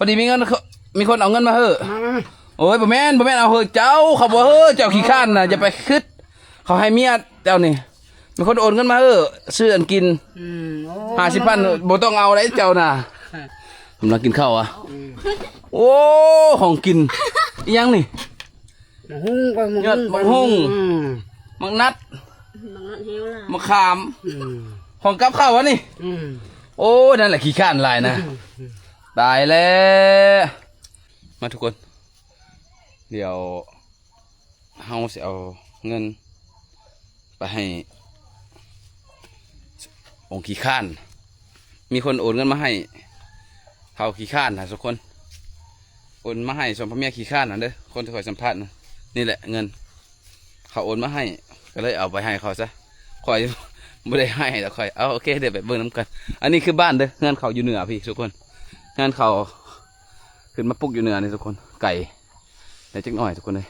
ພໍດີມີເງິນ ມີຄົນເອົາເງິນມາໃຫ້. ມາ ມາ ມາ. ໂອ້ຍ ບໍ່ແມ່ນ ບໍ່ແມ່ນເອົາໃຫ້ເຈົ້າ ເຂົາບໍ່ໃຫ້ເຈົ້າ ຂີ້ຄ້ານນະ. ຢ່າໄປຄິດ ເຂົາໃຫ້ເມຍເຈົ້ານີ້ ມີຄົນໂອນເງິນມາໃຫ້ຊື້ອັນກິນ. ອືມ ໂອ້ ຫ້າສິບພັນ ບໍ່ຕ້ອງເອົາໄດເຈົ້ານະ. ກຳລັງກິນເຂົ້າອະ. ອືມ ໂອ້ ຂອງກິນອີ່ຫຍັງນີ້? ໝາກຫຸ່ງ ໝາກຫຸ່ງ ຍອດໝາກຫຸ່ງ. ອືມ ໝາກນັດ ໝາກນັດແຫ້ວລະ ໝາກຂາມ. ອືມ ຂອງກັບເຂົ້າອະນີ້. ອືມ ໂອ້ ນັ້ນແຫຼະ ຂີ້ຄ້ານຫຼາຍນະ. ອືມ ຕາຍແລ້ວ. ມາທຸກຄົນ ດຽວເຮົາຊິເອົາເງິນໄປໃຫ້ອົງຂີ້ຄ້ານ. ມີຄົນໂອນເງິນມາໃຫ້ເຂົາຂີ້ຄ້ານນະທຸກຄົນ. ໂອນມາໃຫ້ສອງຜົວເມຍຂີ້ຄ້ານຫັ້ນເດີ ຄົນທີ່ຂ້ອຍສຳພາດນະ. ນີ້ແຫຼະເງິນ ເຂົາໂອນມາໃຫ້ ກໍເລີຍເອົາໄປໃຫ້ເຂົາຊະ. ຂ້ອຍບໍ່ໄດ້ໃຫ້ດອກຂ້ອຍ. ເອົາ ໂອເຄ ດຽວໄປເບິ່ງນຳກັນ. ອັນນີ້ຄືບ້ານເດີ ເຮືອນເຂົາຢູ່ເໜືອພີ້ທຸກຄົນ. ເຮືອນເຂົາຂຶ້ນມາປຸກຢູ່ເໜືອນີ້ທຸກຄົນ ໄກ ໄດ້ຈັກໜ້ອຍທຸກຄົນເອີຍ.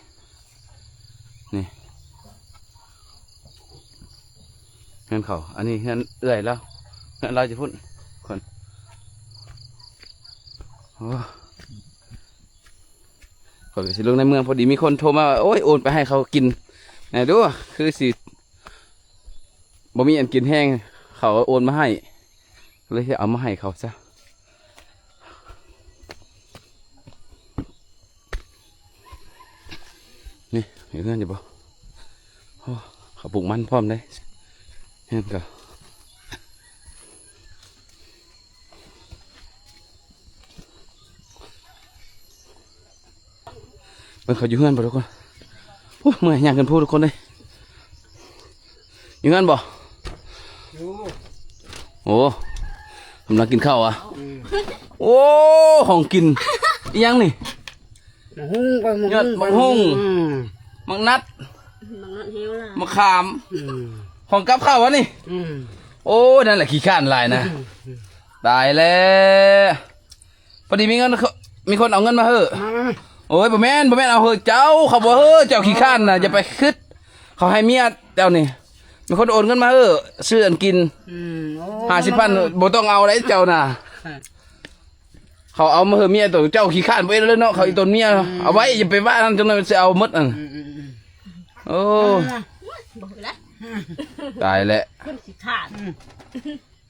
ນີ້ເຮືອນເຂົາ ອັນນີ້ເຮືອນເອື້ອຍລາວ ເຮືອນລາວຢູ່ພຸ້ນຄົນ. ໂອ້ ຂ້ອຍກໍຊິລົງໃນເມືອງ ພໍດີມີຄົນໂທມາວ່າ ໂອ້ຍ ໂອນໄປໃຫ້ເຂົາກິນແດ່ດູ ຄືຊິ ບໍ່ມີອັນກິນແຮງ ເຂົາໂອນມາໃຫ້ ເລີຍເອົາມາໃຫ້ເຂົາຊະ. ນີ້ ເຫັນເຮືອນຢູ່ບໍ່? ໂອ້ ເຂົາປູກມັນພ້ອມເດ້ ເຮືອນກໍ ເບິ່ງເຂົາຢູ່ເຮືອນບໍ່ທຸກຄົນ. ໂອ້ ເມື່ອຍ ຍ່າງຂຶ້ນພູທຸກຄົນເອີຍ. ຢູ່ເຮືອນບໍ່? ຢູ່. ໂອ້ ກຳລັງກິນເຂົ້າອະ. ອືມ ໂອ້ ຂອງກິນອີ່ຫຍັງນີ້? ໝາກຫຸ່ງ ຍອດໝາກຫຸ່ງ. ອືມ ໝາກນັດ ໝາກນັດແຫ້ວລະ ໝາກຂາມ. ອືມ ຂອງກັບເຂົ້າອະນີ້. ອືມ ໂອ້ ນັ້ນແຫຼະ ຂີ້ຄ້ານຫຼາຍນະ. ອືມ ຕາຍແລ້ວ. ພໍດີມີເງິນ ມີຄົນເອົາເງິນມາໃຫ້. ມາ ມາ ມາ. ໂອ້ຍ ບໍ່ແມ່ນ ບໍ່ແມ່ນເອົາໃຫ້ເຈົ້າ ເຂົາບໍ່ໃຫ້ເຈົ້າ ຂີ້ຄ້ານນະ. ຢ່າໄປຄິດ ເຂົາໃຫ້ເມຍເຈົ້ານີ້ ມີຄົນໂອນເງິນມາໃຫ້ຊື້ອັນກິນ. ອືມ ໂອ້ ຫ້າສິບພັນ ບໍ່ຕ້ອງເອົາໄດເຈົ້ານະ. ເຂົາເອົາມາໃຫ້ເມຍໂຕ ເຈົ້າຂີ້ຄ້ານບໍ່ເຮັດເລີຍເນາະ. ເຂົາອີ່ຕົນເມຍ ອືມ ເອົາໄວ້ ຢ່າໄປວ່ານຳ ຈັກໜ້ອຍມັນຊິເອົາໝົດ. ອືມ ໂອ້ ຕາຍແລ້ວ ຄົນຂີ້ຄ້ານ.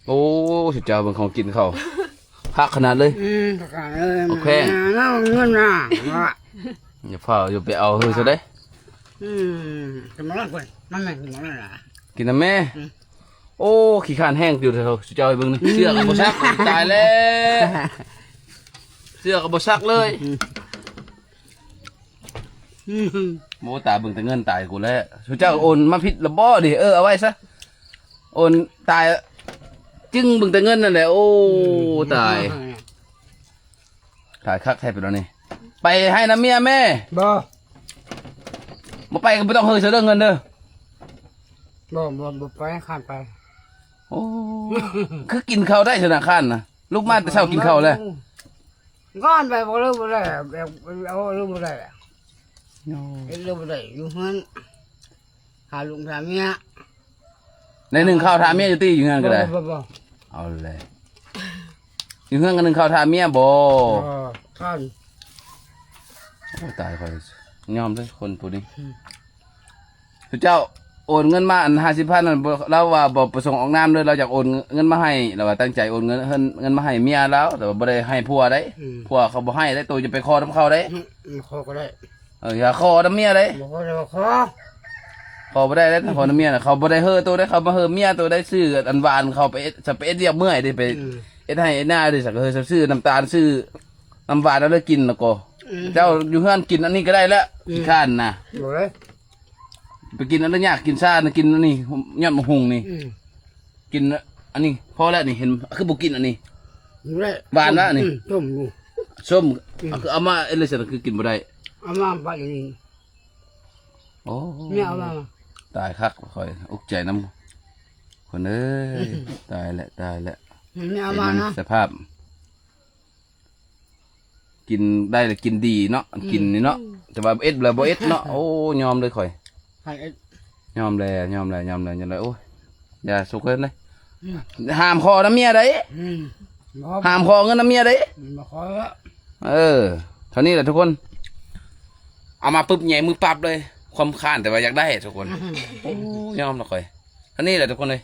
ໂອ້ ສຸດຍອດ ເບິ່ງຂອງກິນເຂົາ ຄັກຂະໜາດເລີຍ. ອືມ ຄັກຂະໜາດເລີຍ. ເອົາແຂ້ງ ເອົາເງິນນະ. ຢ່າຟ້າວ ຢ່າໄປເອົາເຮີຊະເດ້. ອືມ ກິນມາແລ້ວ ມັນແມ່ນກິນມາແລ້ວນະ ກິນນຳແມ່. ອືມ ໂອ້ ຂີ້ຄ້ານແຮງຢູ່ເດີ ສຸດຍອດ. ເບິ່ງນີ້ ອືມ ເສື້ອກໍບໍ່ຊັກ ຕາຍແລ້ວ ເສື້ອກໍບໍ່ຊັກເລີຍ. ອືມ ອືມ ໂອ້ ຕາຍ ເບິ່ງແຕ່ເງິນຕາຍກູແລ້ວ. ເຈົ້າໂອນມາຜິດລະບໍ່ນີ້? ເອີ ເອົາໄວ້ຊະ ໂອນຕາຍ ຈຶ່ງເບິ່ງແຕ່ເງິນນັ້ນແຫຼະ. ໂອ້ ອືມ ຕາຍ ຕາຍຄັກແທ້ເປັນແນວນີ້. ໄປໃຫ້ນຳເມຍແມ່. ບໍ່ ບໍ່ໄປກໍບໍ່ຕ້ອງເຮີຊະເດີ ເງິນເດີ. ບໍ່ ບໍ່ ບໍ່ໄປ ຄ້ານໄປ. ໂອ້ ຄືກິນເຂົ້າໄດ້ຊະນະ ຄ້ານນະ. ລຸກມາແຕ່ເຊົ້າກິນເຂົ້າແລ້ວ. ກ້ອນໄປບໍ່ເລີກບໍ່ໄດ້ ແບບເອົາເລີກບໍ່ໄດ້. ໂອ້ ເຮັດເລີກບໍ່ໄດ້ ຢູ່ເຮືອນ ຫາລູກຫາເມຍ. ໄດ້ໜຶ້ງເຂົ້າຖ້າເມຍຢູ່ຕິ ຢູ່ເຮືອນກໍໄດ້. ບໍ່ ບໍ່ ບໍ່ ເອົາແຫຼະ ຢູ່ເຮືອນກໍໜຶ້ງເຂົ້າຖ້າເມຍບໍ່? ບໍ່ ທ່ານ. ໂອ້ ຕາຍ ຂ້ອຍຍອມເລີຍຄົນຜູ້ນີ້. ອືມ ເຈົ້າໂອນເງິນມາອັນຫ້າສິບພັນນັ້ນ ລາວວ່າບໍ່ປະສົງອອກນາມເດີ ລາວຢາກໂອນເງິນມາໃຫ້ ລາວວ່າຕັ້ງໃຈໂອນເງິນ ເງິນມາໃຫ້ເມຍລາວ ແຕ່ວ່າບໍ່ໄດ້ໃຫ້ຜົວໄດ໋. ອືມ ຜົວເຂົາບໍ່ໃຫ້ໄດ໋ ໂຕຈະໄປຂໍນຳເຂົາໄດ໋. ອືມ ຂໍກໍໄດ້. ເອີ ຢ່າຂໍນຳເມຍໄດ໋. ບໍ່ຂໍ ບໍ່ຂໍ ຂໍບໍ່ໄດ້ເດ້ ຂໍນຳເມຍນະ. ເຂົາບໍ່ໄດ້ເຮີໂຕໄດ໋ ເຂົາມາເຮີເມຍໂຕໄດ໋. ຊື້ອັນຫວານເຂົາໄປເຮັດ ໄປເຮັດວຽກເມື່ອຍເດ້ ໄປ ອືມ ເຮັດໄຮ່ເຮັດນາເດ້ ສັກເຮີ ຊື້ນ້ຳຕານ ຊື້ນ້ຳຫວານເອົາເລີຍກິນແລ້ວກໍ. ອືມ ເຈົ້າຢູ່ເຮືອນກິນອັນນີ້ກໍໄດ້ແລ້ວ. ອືມ ຂີ້ຄ້ານນະ. ບໍ່ໄດ້ ໄປກິນອັນນັ້ນຍາກ ກິນຊານະ ກິນອັນນີ້ ຍອດໝາກຫຸ່ງນີ້. ອືມ ກິນອັນນີ້ພໍແລ້ວນີ້. ເຫັນຄືບໍ່ກິນອັນນີ້? ບໍ່ໄດ້ ຫວານວະອັນນີ້? ອືມ ສົ້ມຢູ່ ສົ້ມ. ອືມ ຄືເອົາມາເຮັດເລີຍຊັ້ນ ຄືກິນບໍ່ໄດ້? ເອົາມາປາດນີ້. ໂອ້ ເມຍເອົາມາ. ຕາຍຄັກ ຂ້ອຍອຸກໃຈນຳຄົນເອີຍ. ອືມ ຕາຍແລ້ວ ຕາຍແລ້ວ. ເມຍເອົາມານະ ສະພາບ ກິນໄດ້ລະກິນດີເນາະ ອືມ ກິນນີ້ເນາະ. ອືມ ແຕ່ວ່າເຮັດລະບໍ່ເຮັດເນາະ. ໂອ້ ຍອມເລີຍຂ້ອຍ ໃຫ້ເຮັດ. ຍອມແລ້ວ ຍອມແລ້ວ ຍອມແລ້ວ ຍອມແລ້ວ. ໂອ້ຍ ຢ່າສຸກເກີນເດ້. ອືມ ຫ້າມຂໍນຳເມຍໄດ໋. ອືມ ຫ້າມຂໍເງິນນຳເມຍໄດ໋. ບໍ່ຂໍລະ. ເອີ ເທົ່ານີ້ແຫຼະທຸກຄົນ ເອົາມາປຶບແຫຍ່ມືປັບເລີຍ ຄວາມຄ້ານແຕ່ວ່າຢາກໄດ້ທຸກຄົນ ໂອ້ ຍອມລະຂ້ອຍ ເທົ່ານີ້ແຫຼະທຸກຄົນເອີຍ.